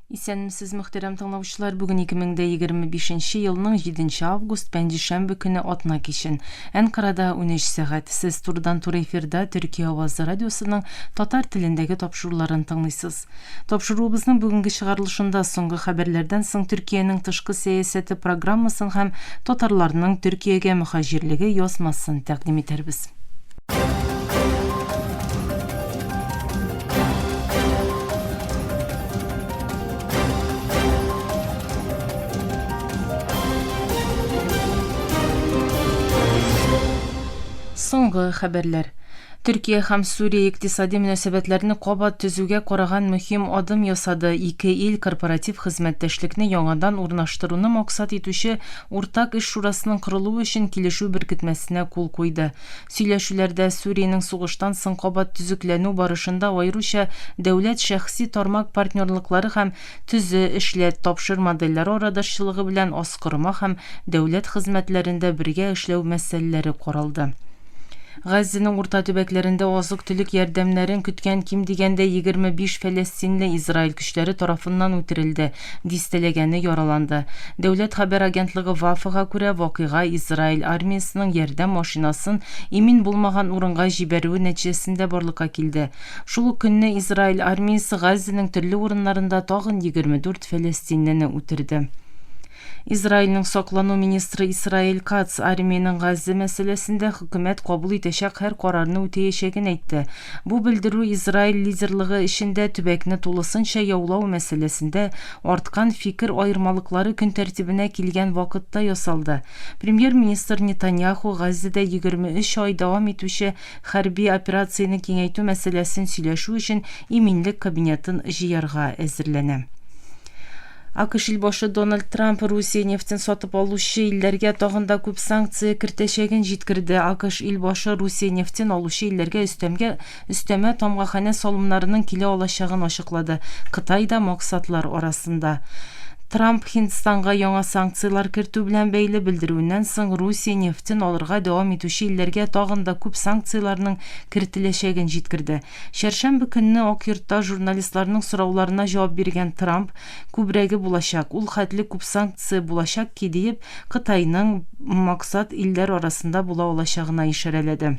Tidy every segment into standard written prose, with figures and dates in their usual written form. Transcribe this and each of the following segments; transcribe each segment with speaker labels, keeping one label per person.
Speaker 1: Исәнмесез, мөхтәрәм тыңлаучылар! Бүген 2025 елның 7 август, пәнҗешәмбе көне атна кичен. Әнкарада 13 сәгать. Сез турыдан-туры эфирда Төркия авазы радиосының татар телендәге тапшыруларын тыңлыйсыз. Тапшыруыбызның бүгенге чыгарылышында соңгы хәбәрләрдән соң Төркиянең тышкы сәясәте программасын һәм татарларның Төркиягә мөхаҗирлеге язмасын тәкъдим итәрбез. Соңгы хәбәрләр. Төркия һәм Сүрия икътисади мөнәсәбәтләрне кабат төзүгә караган мөһим адым ясады. Ике ил корпоратив хезмәттәшлекне яңадан урнаштыруны максат итүче Уртак эш шурасының корылуы өчен килешү беркетмәсенә кул куйды. Сөйләшүләрдә Сүриянең сугыштан соң кабат төзекләнү барышында аеруча дәүләт-шәхси тармак партнерлыклары һәм төзе, эшләт, тапшыр модельләре арадашчылыгы белән аскорыма һәм дәүләт хезмәтләрендә бергә эшләү мәсьәләләре каралды. Газзәнең урта төбәкләрендә азык-төлек ярдәмнәрен көткән ким дигәндә 25 фәләстинле Израиль көчләре тарафыннан үтерелде, дистәләгәне яраланды. Дәүләт хәбәр агентлыгы Вафага күрә, вакыйга Израиль армиясенең ярдәм машинасын имин булмаган урынга җибәрүе нәтиҗәсендә барлыкка килде. Шул ук көнне Израиль армиясе Газзәнең төрле урыннарында тагын 24 фәләстинлене үтерде. Израильнең саклану министры Исраэль Кац армиянең Газзә мәсьәләсендә хөкүмәт кабул итәчәк һәр карарны үтәячәген әйтте. Бу белдерү Израиль лидерлыгы эчендә төбәкне тулысынча яулау мәсьәләсендә арткан фикер аермалыклары көн тәртибенә килгән вакытта ясалды. Премьер-министр Нетаньяху Газзәдә 23 ай дәвам итүче хәрби операцияне киңәйтү мәсьәләсен сөйләшү өчен иминлек кабинетын җыярга әзерләнә. АКШ илбашы Дональд Трамп Русия нефтен сатып алучы илләргә тагын да күп санкция кертәчәген җиткерде. АКШ илбашы Русия нефтен алучы илләргә өстәмгә өстәмә тамгаханә салымнарының килә алачагын ачыклады. Кытай да максатлар арасында. Трамп Һиндстанга яңа санкцияләр кертү белән бәйле белдерүеннән соң Русия нефтен алырга дәвам итүче илләргә тагын да күп санкцияләрнең кертеләчәген җиткерде. Чәршәмбе көнне Ак Йортта журналистларның сорауларына җавап биргән Трамп, күбрәге булачак, ул хәтле күп санкция булачак ки, диеп, Кытайның максат илләр арасында була алачагына ишарәләде.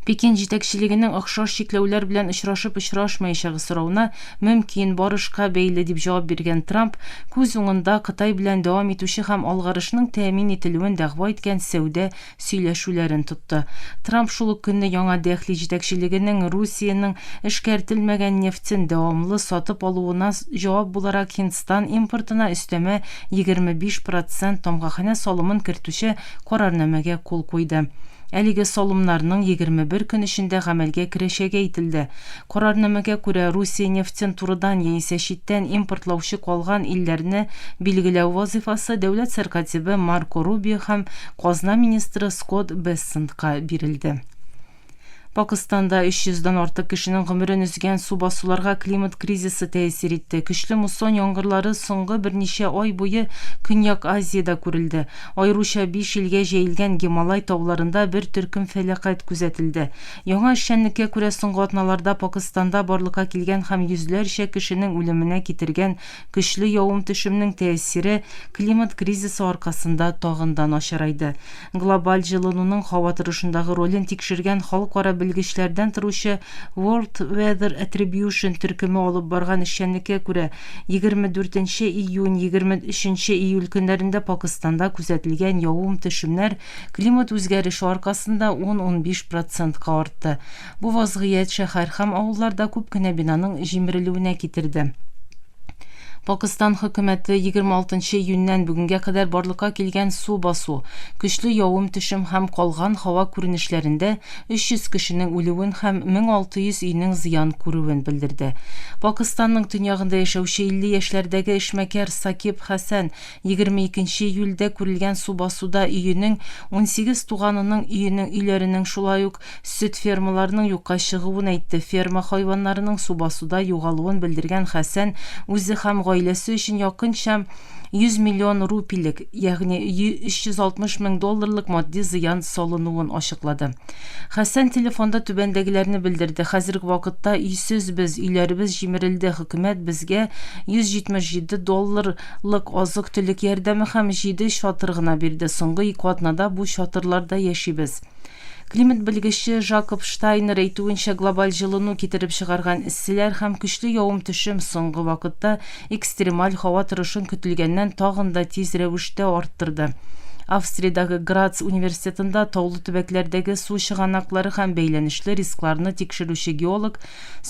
Speaker 1: Пекин җитәкчелегенең охшаш чикләүләр белән очрашып-очрашмаячагы соравына мөмкин, барышка бәйле дип җавап биргән Трамп, күз уңында Кытай белән дәвам итүче һәм алгарышның тәэмин ителүен дәгъва иткән сәүдә сөйләшүләрен тотты. Трамп шул ук көнне Яңа Дехли җитәкчелегенең Русиянең эшкәртелмәгән нефтен дәвамлы сатып алуына җавап буларак Һиндстан импортына өстәмә 25 процент тамгаханә салымын кертүче карарнамәгә кул куйды. Әлеге салымнарның 21 көн эчендә гамәлгә керәчәге әйтелде. Карарнамәгә күрә, Русия нефтен турыдан яисә читтән импортлаучы калган илләрне билгеләү вазыйфасы дәүләт сәркатибе Марко Рубио һәм казна министры Скотт Бессентка бирелде. Пакыстанда 300 дан артык кешенең гомерен өзгән су басуларга климат кризисы тәэсир итте. Көчле муссон яңгырлары соңгы берничә ай буе Көньяк Азиядә күрелде. Аеруча биш илгә җәелгән Гималай тауларында бер төркем фәләкать күзәтелде. Яңа эшчәнлеккә күрә соңгы атналарда Пакыстанда барлыкка килгән һәм йөзләрчә кешенең үлеменә китергән көчле явым-төшемнең тәэсире климат кризисы аркасында тагын да начарайды. Глобаль җылынуның һава торышындагы ролен тикшергән халыкара белгечләрдән торучы World Weather Attribution төркеме алып барган эшчәнлеккә күрә, 24 нче июнь, 23 нче июль көннәрендә Пакыстанда күзәтелгән явым-төшемнәр Климат үзгәреше аркасында ун-унбиш процентка артты. Бу вазгыять шәһәр һәм авылларда күп кенә бинаның җимерелүенә китерде. Пакыстан хөкүмәте 26 нчы июньнән бүгенгә кадәр барлыкка килгән су басу, көчле явым-төшем һәм калган һава күренешләрендә 300 кешенең үлүен һәм 1600 өйнең зыян күрүен белдерде. Пакыстанның төньягында яшәүче 50 яшьләрдәге эшмәкәр Сакиб Хәсән 22 нче июльдә күрелгән су басуда өенең, 18 туганының өенең, өйләренең, шулай ук сөт фермаларының юкка чыгуын әйтте. Ферма хайваннарының су басуда югалуын белдергән Хәсән үзе һәм гаиләсе гаиләсе өчен якынча 100 миллион рупилек, ягъни 360 мең долларлык матди зыян салынуын ачыклады. Хәсән телефонда түбәндәгеләрне белдерде, Хәзерге вакытта өйсез без, өйләребез җимерелде, хөкүмәт безгә 177 долларлык азык-төлек ярдәме һәм җиде чатыр гына бирде, соңгы ике атнада бу чатырларда яшибез. Климат белгече Жакоб Штайнер әйтүенчә, глобаль җылыну китереп чыгарган эсселәр һәм көчле явым-төшем соңгы вакытта экстремаль һава торышын көтелгәннән тагын да тиз рәвештә арттырды. Австриядәге Грац университетында таулы төбәкләрдәге су чыганаклары һәм бәйләнешле рискларны тикшерүче геолог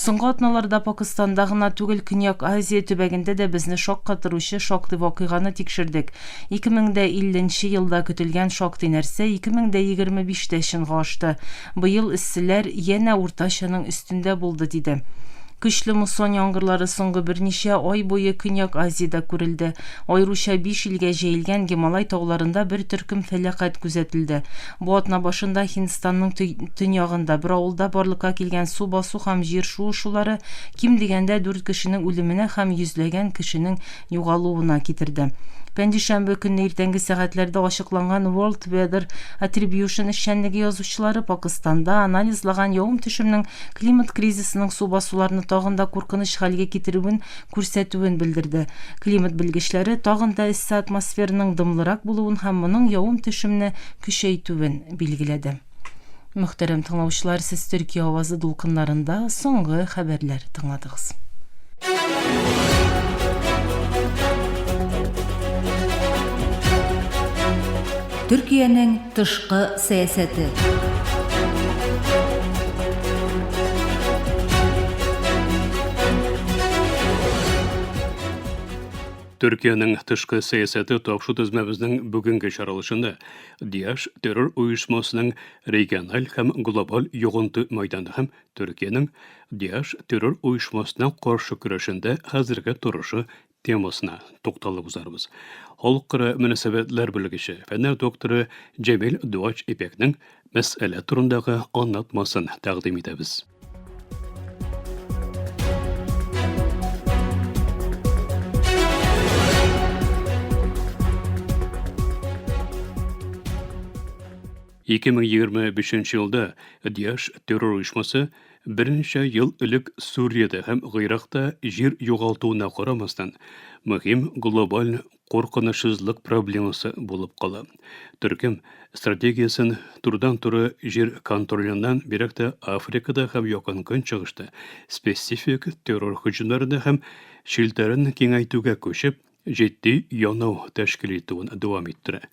Speaker 1: соңгы атналарда Пакыстанда гына түгел, Көньяк Азия төбәгендә дә безне шаккатыручы шактый вакыйганы тикшердек. 2050 нче елда көтелгән шактый нәрсә 2025 тә чынга ашты. Быел эсселәр янә уртачаның өстендә булды, диде. Көчле муссон яңгырлары соңгы берничә ай буе Көньяк Азиядә күрелде. Аеруча биш илгә җәелгән Гималай тауларында бер төркем фәләкать күзәтелде. Бу атна башында Һиндстанның төньягында бер авылда барлыкка килгән су басу һәм җир шуышулары ким дигәндә дүрт кешенең үлеменә һәм йөзләгән кешенең югалуына китерде. Пәнҗешәмбе көнне иртәнге сәгатьләрдә ачыкланган World Weather Attribution эшчәнлеге язучылары Пакыстанда анализлаган явым-төшемнең климат кризисының су басуларны тагын да куркыныч хәлгә китерүен күрсәтүен белдерде. Климат белгечләре тагын да эссе атмосфераның дымлырак булуын һәм моның явым-төшемне көчәйтүен билгеләде. Мөхтәрәм тыңлаучылар, сез Төркия авазы дулкыннарында соңгы хәбәрләр тыңладыгыз.
Speaker 2: Төркиянең тышкы сәясәте.
Speaker 3: Төркиянең тышкы сәясәте тапшу төзмәбезнең бүгенге чаралышында ДИАШ террор оешмасының региональ һәм глобаль йогынты мәйданы һәм Төркиянең ДИАШ террор оешмасына каршы көрәшендә хәзерге торышы темасына тукталып узарбыз. Халыкара мөнәсәбәтләр белгече, фәннәр докторы Җәмил Дуач Ипекнең мәсьәлә турындагы аңлатмасын тәкъдим итәбез. 2025 елда ДИАШ террор оешмасы берничә ел элек Сүриядә һәм Гыйракта җир югалтуына карамастан, мөһим глобаль куркынычсызлык проблемасы булып кала. Төркем стратегиясен турыдан-туры җир контроленнән бигрәк тә Африкада һәм Якын Көнчыгышта специфик террор һөҗүмнәренә һәм челтәрен киңәйтүгә күчеп, җитди янау тәшкил итүен дәвам иттерә.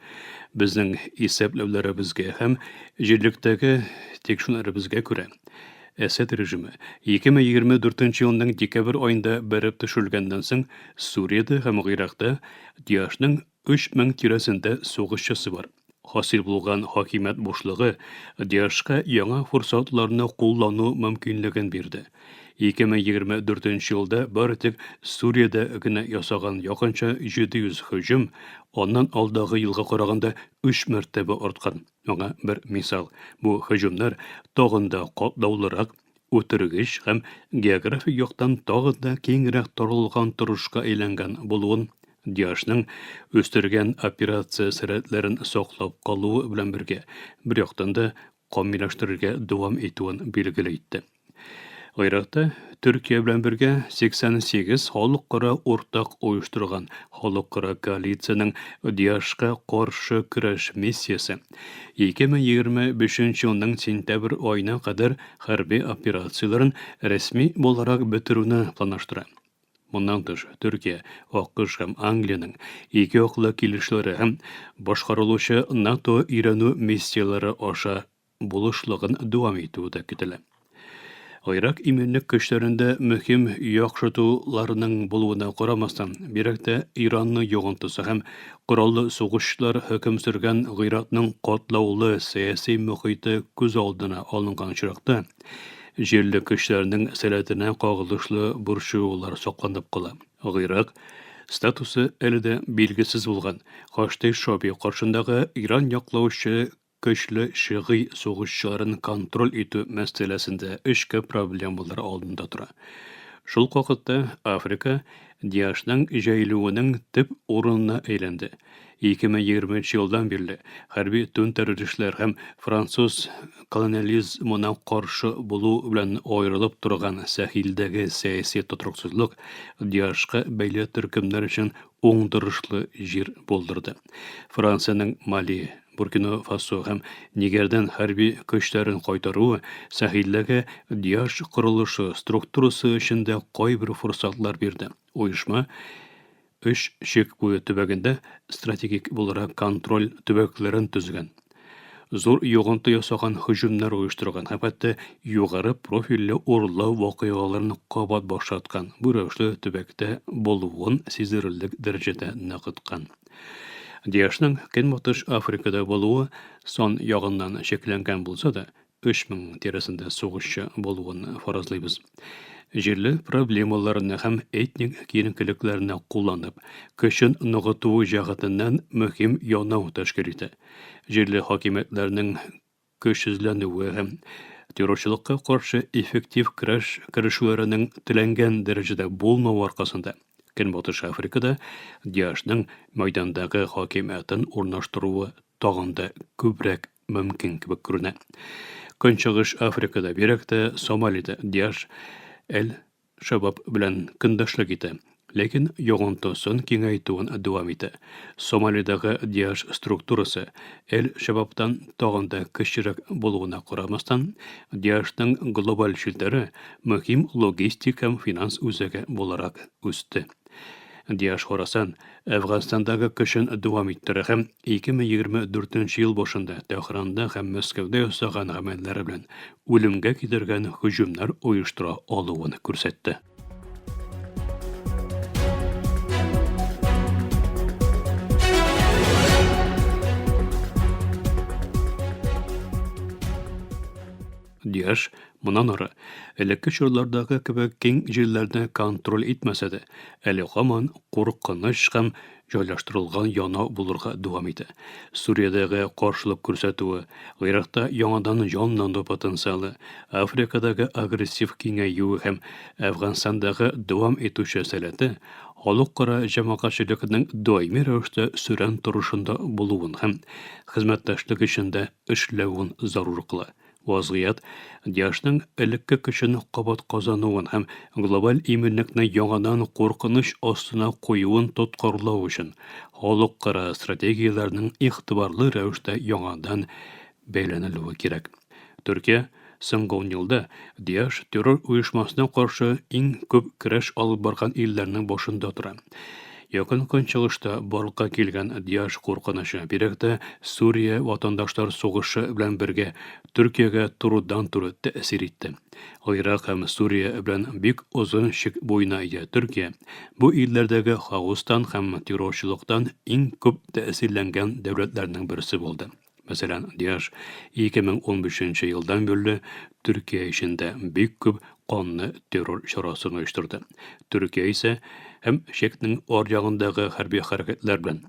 Speaker 3: Безнең исәпләүләребезгә һәм җирлектәге тикшерүләребезгә күрә, Әсәд режимы 2024 елның декабрь аенда бәреп төшерелгәннән соң Сүриядә һәм Гыйракта ДИАШның 3000 тирәсендә сугышчысы бар. Хасил булган хакимият бушлыгы ДИАШка яңа форсатларны куллану мөмкинлеген бирде. 2024 елда бары тик Сүриядә генә ясаган якынча 700 һөҗүм аннан алдагы елга караганда өч мәртәбә арткан. Моңа бер мисал, бу һөҗүмнәр тагын да катлаулырак, үтергеч һәм географик яктан тагын да киңрәк таралган торышка әйләнгән булуын, ДИАШның үстергән операция сәләтләрен саклап калуы белән бергә, бер яктан да камилләштерергә дәвам итүен билгеле итте. Гыйракта Төркия белән бергә 88 халыкара уртак оештырган халыкара коалициянең ДИАШка каршы көрәш миссиясе 2025 елның сентябрь аена кадәр хәрби операцияләрен рәсми буларак бетерүне планлаштыра. Моннан тыш, Төркия, АКШ һәм Англиянең ике яклы килешүләре һәм башкарылучы НАТО өйрәнү миссияләре аша булышлыгын дәвам итүе дә көтелә. Гыйрак иминлек көчләрендә мөһим яхшыртуларның булуына карамастан, бигрәк тә Иранның йогынтысы һәм кораллы сугышчылар хөкем сөргән Гыйракның катлаулы сәяси мохите күз алдына алынган очракта, җирле көчләрнең сәләтенә кагылышлы борчуылар сакланып кала. Гыйрак статусы әле дә билгесез булган Хашди Шаби каршындагы Иран яклаучы көчле шигый сугышчыларын контроль итү мәсьәләсендә эчке проблемалар алдында тора. Шул ук вакытта Африка ДИАШның җәелүенең төп урынына әйләнде. 2020 нче елдан бирле хәрби түнтәрешләр һәм француз колониализмына каршы булу белән аерылып торган Сахельдәге сәяси тотрыксызлык ДИАШка бәйле төркемнәр өчен уңдырышлы җир булдырды. Франциянең Мали, Буркино-Фасо һәм Нигердән хәрби көчләрен кайтаруы Сахельдәге ДИАШ корылышы структурасы өчен дә кайбер форсатлар бирде. Оешма өч чик буе төбәгендә стратегик буларак контроль төбәкләрен төзегән, зур йогынты ясаган һөҗүмнәр оештырган һәм хәтта югары профильле урлау вакыйгаларын кабат башлаткан, бу рәвешле төбәктә булуын сиздерерлек дәрәҗәдә ныгыткан. ДИАШның Көнбатыш Африкада булуы сан ягыннан чикләнгән булса да, 3000 тирәсендә сугышчы булуын фаразлыйбыз. Җирле проблемаларны һәм этник киеренкелекләрне кулланып, көчен ныгытуы җәһәтеннән мөһим янау тәшкил итә. Җирле хакимиятләрнең көчсезләнүе һәм террорчылыкка каршы эффектив көрәш керешүләренең теләнгән дәрәҗәдә булмавы аркасында Көнбатыш Африкада ДИАШның мәйдандагы хакимиятен урнаштыруы тагын да күбрәк мөмкин кебек күренә. Көнчыгыш Африкада, бигрәк тә Сомалида ДИАШ Әл Шабаб белән көндәшлек итә, ләкин йогынтысын киңәйтүен дәвам итә. Сомалидагы ДИАШ структурасы Әл-Шабабтан тагын да көчлерәк булуына карамастан, ДИАШның глобаль челтәре мөһим логистик һәм финанс үзәге буларак үсте. ДИАШ Хорасан Әфганстандагы көчен дәвам иттерә һәм 2024 ел башында Тәһранда һәм Мәскәүдә ясаган гамәлләре белән үлемгә китергән һөҗүмнәр оештыра алуын күрсәтте. ДИАШ моннан ары, элекке чорлардагы кебек киң җирләрне контроль итмәсә дә, әле һаман куркыныч һәм җайлаштырылган янау булырга дәвам итә. Сүриядәге каршылык күрсәтүе, Гыйракта яңадан җанлану потенциалы, Африкадагы агрессив киңәюе һәм Әфганстандагы дәвам итүче сәләте халыкара җәмәгатьчелекнең даими рәвештә сөрән торышында булуын һәм хезмәттәшлек эчендә эшләвен зарур кыла. Вазгыять ДИАШның элекке көчен кабат казануын һәм глобаль иминлекне яңадан куркыныч астына куюын тоткарлау өчен халыкара стратегияләрнең игътибарлы рәвештә яңадан бәйләнелүе кирәк. Төркия соңгы ун елда ДИАШ террор оешмасына каршы иң күп көрәш алып барган илләрнең башында тора. Якын Көнчыгышта барлыкка килгән ДИАШ куркынычы, бигрәк тә Сүрия ватандашлар сугышы белән бергә Төркиягә турыдан-туры тәэсир итте. Гыйрак һәм Сүрия белән бик озын чик буена ия Төркия бу илләрдәге хаостан һәм террорчылыктан иң күп тәэсирләнгән дәүләтләрнең берсе булды. Мәсәлән, ДИАШ 2015 елдан бирле Төркия эчендә бик күп канлы террор чарасын оештырды. Төркия исә һәм чикнең аръягындагы хәрби хәрәкәтләр белән,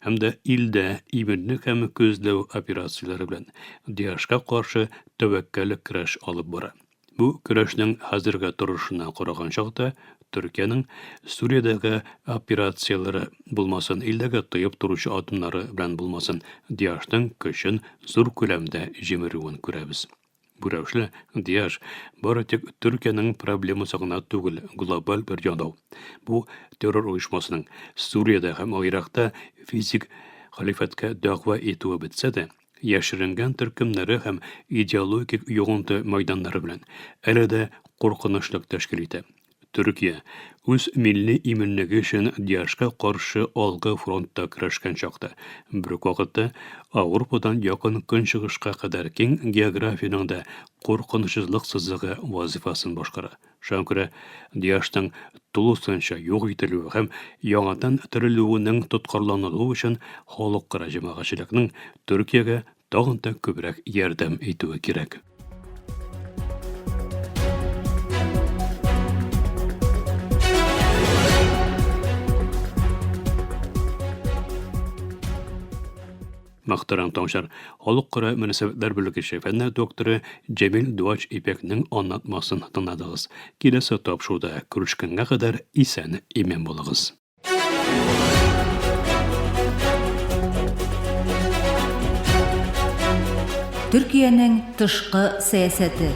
Speaker 3: һәм дә илдә иминлек һәм күзләү операцияләре белән ДИАШка каршы тәвәккәл көрәш алып бара. Бу көрәшнең хәзерге торышына караган чакта, Төркиянең Сүриядәге операцияләре булмасын, илдәге тыеп торучы адымнары белән булмасын, ДИАШның көчен зур күләмдә җимерүен күрәбез. Бу рәвешле ДИАШ бары тик Төркиянең проблемасы гына түгел, глобаль бер янау. Бу террор оешмасының Сүриядә һәм Гыйракта физик хәлифәткә дәгъва итүе бетсә дә, яшеренгән төркемнәре һәм идеологик йогынты мәйданнары белән әле дә куркынычлык тәшкил итә. Төркия үз милли иминлеге өчен ДИАШка каршы алгы фронтта көрәшкән чакта, бер үк вакытта Ауропадан Якын Көнчыгышка кадәр киң географиянең дә куркынычсызлык сызыгы вазыйфасын башкара. Шуңа күрә ДИАШның тулысынча юк ителүе һәм яңадан терелүенең тоткарланылуы өчен халыкара җәмәгатьчелекнең Төркиягә тагын да күбрәк ярдәм итүе кирәк. Мөхтәрәм тыңлаучылар, халыкара мөнәсәбәтләр белгече, фәннәр докторы Җәмил Дуач Ипәкнең аңлатмасын тыңладыгыз. Киләсе тапшыруда күрешкәнгә кадәр исән-имин булыгыз.
Speaker 2: Төркиянең тышкы сәясәте.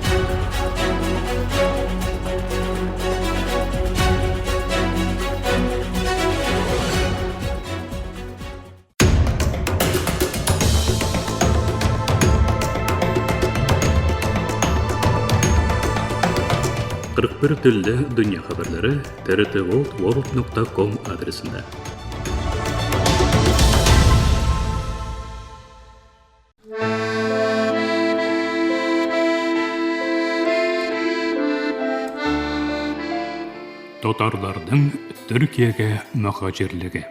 Speaker 3: Кырык бер телдә дөнья хәбәрләре trtworld.com адресында. Татарларның Төркиягә мөһаҗирлеге.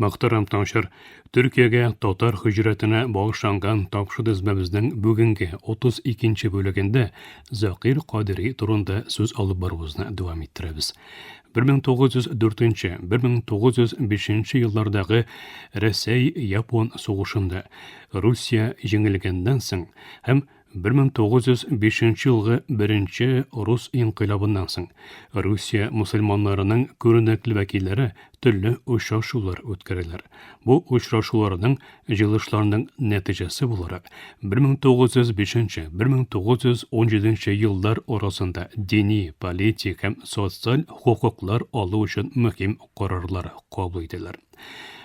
Speaker 3: Мөхтәрәм тыңлаучылар, Төркиягә татар һиҗрәтенә багышланган тапшыру-тезмәбезнең бүгенге 32 нче бүлегендә Закир Кадыйри турында сүз алып баруыбызны дәвам иттерәбез. 1904-1905 еллардагы Рәсәй-Япон сугышында Русия җиңелгәннән соң һәм 1905 елгы беренче рус инкыйлабыннан соң Русия мөселманнарының күренекле вәкилләре төрле очрашулар үткәрәләр. Бу очрашуларның, җыелышларның нәтиҗәсе буларак, 1905-1917 еллар арасында дини, политик һәм социаль хокуклар алу өчен мөһим карарлар кабул ителәләр.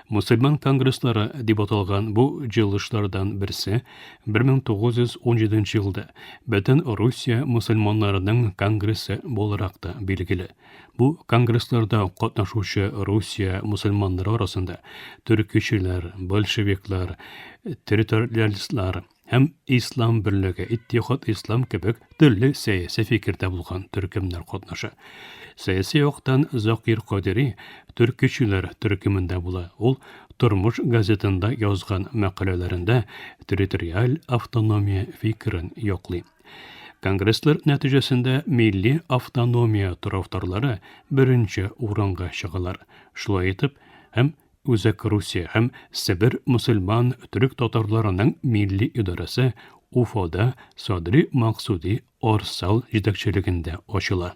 Speaker 3: Мөселман конгресслары дип аталган бу җыелышлардан берсе 1917 елда Бөтен Русия мөселманнарының конгрессы буларак та билгеле. Бу конгрессларда катнашучы Русия мөселманнары арасында төркичеләр, большевиклар, территориалистлар, һәм Ислам берлеге, Иттихад Ислам кебек төрле сәяси фикердә булган төркемнәр катнаша. Сәяси яктан Закир Кадири төркичеләр төркемендә була. Ул Тормыш газетында язган мәкаләләрендә территориаль автономия фикерен яклый. Конгресслар нәтиҗәсендә милли автономия тарафдарлары беренче урынга чыгалар. Шулай итеп, һәм Үзәк Русия һәм Себер мөселман төрек-татарларының милли идарәсе Уфада Садри Максуди Арсал җитәкчелегендә ачыла.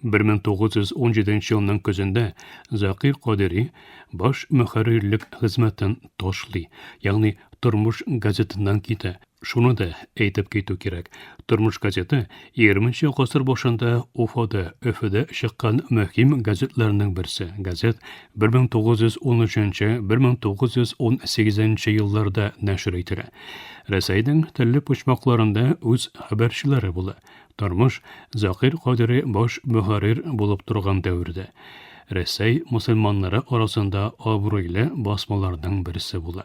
Speaker 3: 1917 елның көзендә Закир Кадыйри баш мөхәррирлек хезмәтен ташлый, ягъни Тормыш газетыннан китә. Шуны да әйтеп китү кирәк, Тормыш газеты егерменче гасыр башында Уфада, Өфөдә чыккан мөһим газетларның берсе. Газет 1913-1918 елларда нәшер ителә. Рәсәйнең төрле почмакларында үз хәбәрчеләре була. Тормыш Закир Кадыйри баш мөхәррир булып торган дәвердә Рәсәй мөселманнары арасында абруйлы басмаларның берсе була.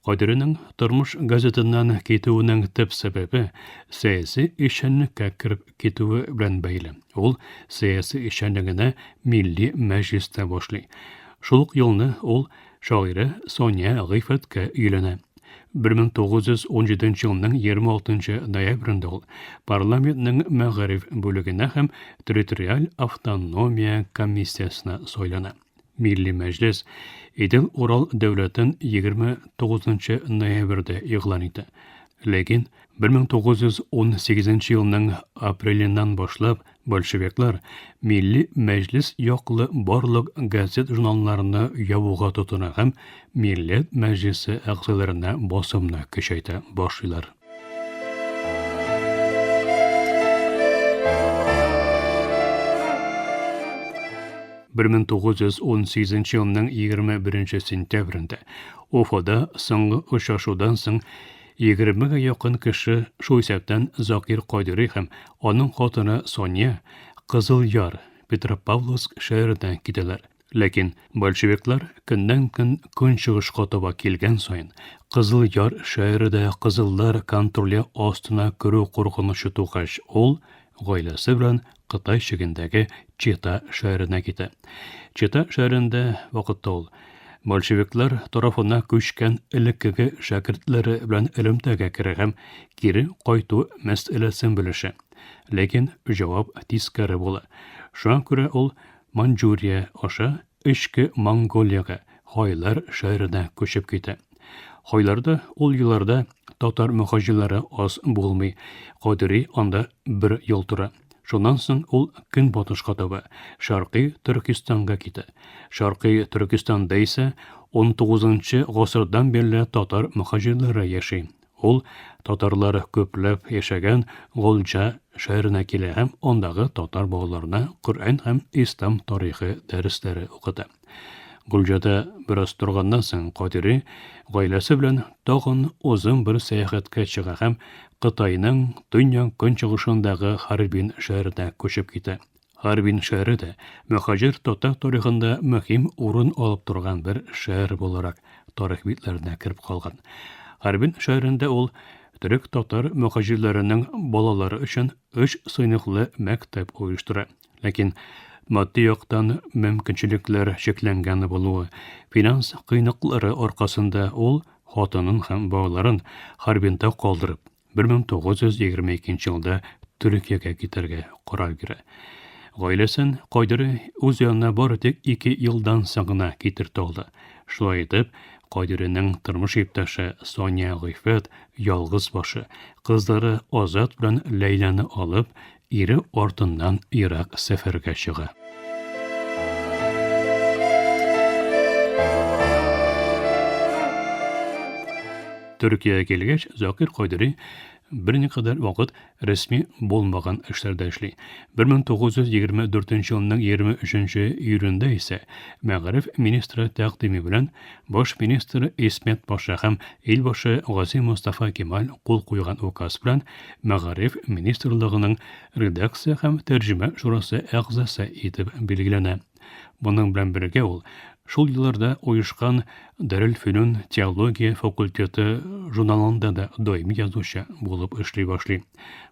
Speaker 3: Кадыйриның Тормыш газетыннан китүенең төп сәбәбе сәяси эшчәнлеккә кереп китүе белән бәйле. Ул сәяси эшчәнлегенә Милли Мәҗлестә башлый. Шул ук елны ул шагыйрә Сания Гыйффәткә өйләнә. 1917 елның 26 ноябрендә ул парламентның мәгариф бүлегенә һәм территориаль автономия комиссиясенә сайлана. Милли Мәҗлес Идел-Урал дәүләтен 29 ноябрьдә игълан итә. Ләкин 1918 елның апреленнән башлап большевиклар Милли Мәҗлес яклы барлык газет-журналларны ябуга тотына һәм Милләт Мәҗлесе әгъзаларына басымны көчәйтә башлыйлар. 1918 елның 21 сентябрендә Уфада соңгы очрашудан соң 20-гә якын кеше, шул исәптән Закир Кадыйри һәм аның хатыны Соня, Кызыл Яр, Петропавловск шәһәренә китәләр. Ләкин большевиклар көннән-көн көнчыгышка таба килгән саен, Кызыл Яр шәһәре дә кызыллар контроле астына керү куркынычы тугач, ул гаиләсе белән Кытай чигендәге Чита шәһәренә китә. Чита шәһәрендә вакытта ул Большевиклар тарафына күчкән элеккеге шәкертләре белән элемтәгә керә һәм кире кайту мәсьәләсен белешә. Ләкин җавап тискәре була. Шуңа күрә ул Маньчжурия аша Эчке Монголиягә, Хайлар шәһәренә күчеп китә. Хайларда ул елларда татар мөхаҗирләре аз булмый. Кадыйри анда бер ел тора. Шуннан соң ул көнбатышка таба, Шәркый Төркестанга китә. Шәркый Төркестанда исә унтугызынчы гасырдан бирле татар мөхаҗирләре яши. Ул татарлар күпләп яшәгән Голҗа шәһәренә килә һәм андагы татар балаларына Коръән һәм ислам тарихы дәресләре укыта. Голҗада бераз торганнан соң Кадыйри гаиләсе белән тагын озын бер сәяхәткә чыга һәм Кытайның төньяк-көнчыгышындагы Харбин шәһәренә күчеп китә. Харбин шәһәре дә мөһаҗир татар тарихында мөһим урын алып торган бер шәһәр буларак тарих битләренә кереп калган. Харбин шәһәрендә ул төрек-татар мөһаҗирләренең балалары өчен өч сыйныфлы мәктәп оештыра. Ләкин матди яктан мөмкинчелекләр чикләнгән булуы, финанс кыенлыклары аркасында ул хатынын һәм балаларын Харбинда калдырып, 1922 елда Төркиягә китәргә карар бирә. Гаиләсен Кайдыри үз янына бары тик ике елдан соң гына китертә алды. Шулай итеп, Кайдыриның тормыш иптәше Соня Гыйффәт ялгыз башы, кызлары Азат белән Ләйләне алып, ире артыннан ерак сәфәргә чыга. Төркиягә килгәч, Закир Кадыйри берникадәр вакыт рәсми булмаган эшләрдә эшли. 1924 елның 23 июлендә исә мәгариф министры тәкъдиме белән баш министр Исмәт паша һәм илбашы Гази Мостафа Кемаль кул куйган указ белән Мәгариф министрлыгының редакция һәм тәрҗемә шурасы әгъзасы итеп билгеләнә. Моның белән бергә ул шул елларда оешкан Дарелфөнүн теология факультеты журналында да даими язучы булып эшли башлый.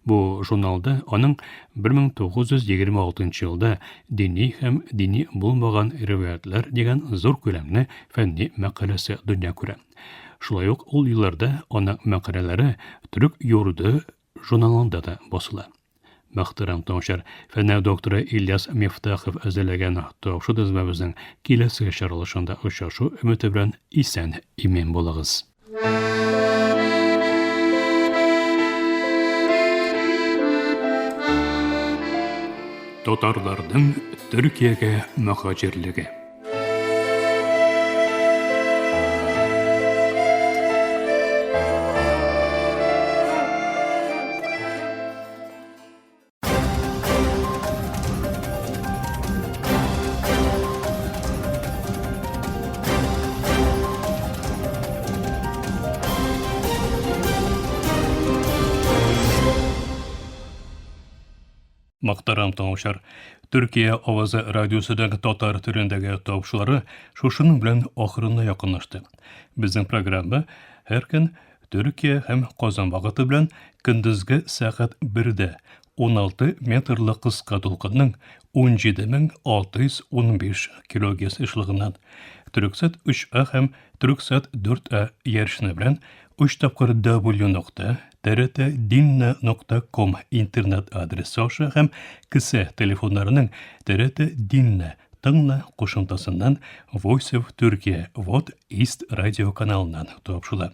Speaker 3: Бу журналда аның 1926 елда Дини һәм дини булмаган риваятьләр дигән зур күләмле фәнни мәкаләсе дөнья күрә. Шулай ук ул елларда аның мәкаләләре Төрек юрды журналында да басыла. Мөхтәрәм тыңлаучылар, фәннәр докторы Ильяс Мифтахов әзерләгән тапшыру тезмәбезнең киләсе чыгарылышында очрашу өмете белән исән-имин булыгыз. Татарларның Төркиягә мөһаҗирлеге. Мөхтәрәм тыңлаучылар, Төркия авазы радиосының татар телендәге тапшырулары шушының белән ахырына якынлашты. Безнең программа һәр көн Төркия һәм Казан вакыты белән көндезге сәгать 1дә 16 метрлы кыска дулкынның 17615 килогерц ешлыгыннан Төрексат 3А һәм Төрексат 4А ярышны белән 3 тапкыр W нокта TRT нокта ком интернет адресы аша һәм кесә телефоннарының TRT Dinle тыңла кушымтасыннан Voice of Turkey Вот East радио каналыннан тапшыла.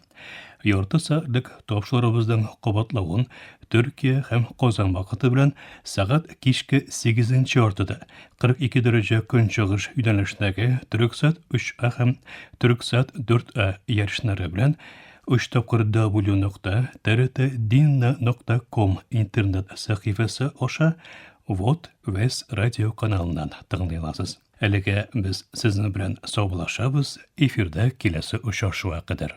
Speaker 3: Ярты сәгатьлек тапшырубызның кабатлавын Төркия һәм Казан вакыты белән сәгать кичке 8 яртыда 42 дәрәҗә көнчыгыш юнәлешендәге Төрексат 3А һәм Төрексат 4А ярышлары белән 3 тапкыр W нокта TRT нокта ком интернет сәхифәсе аша Вот Вес радио каналыннан тыңлый аласыз. Әлегә без сезнең белән саубуллашабыз, эфирда киләсе очрашуга кадәр.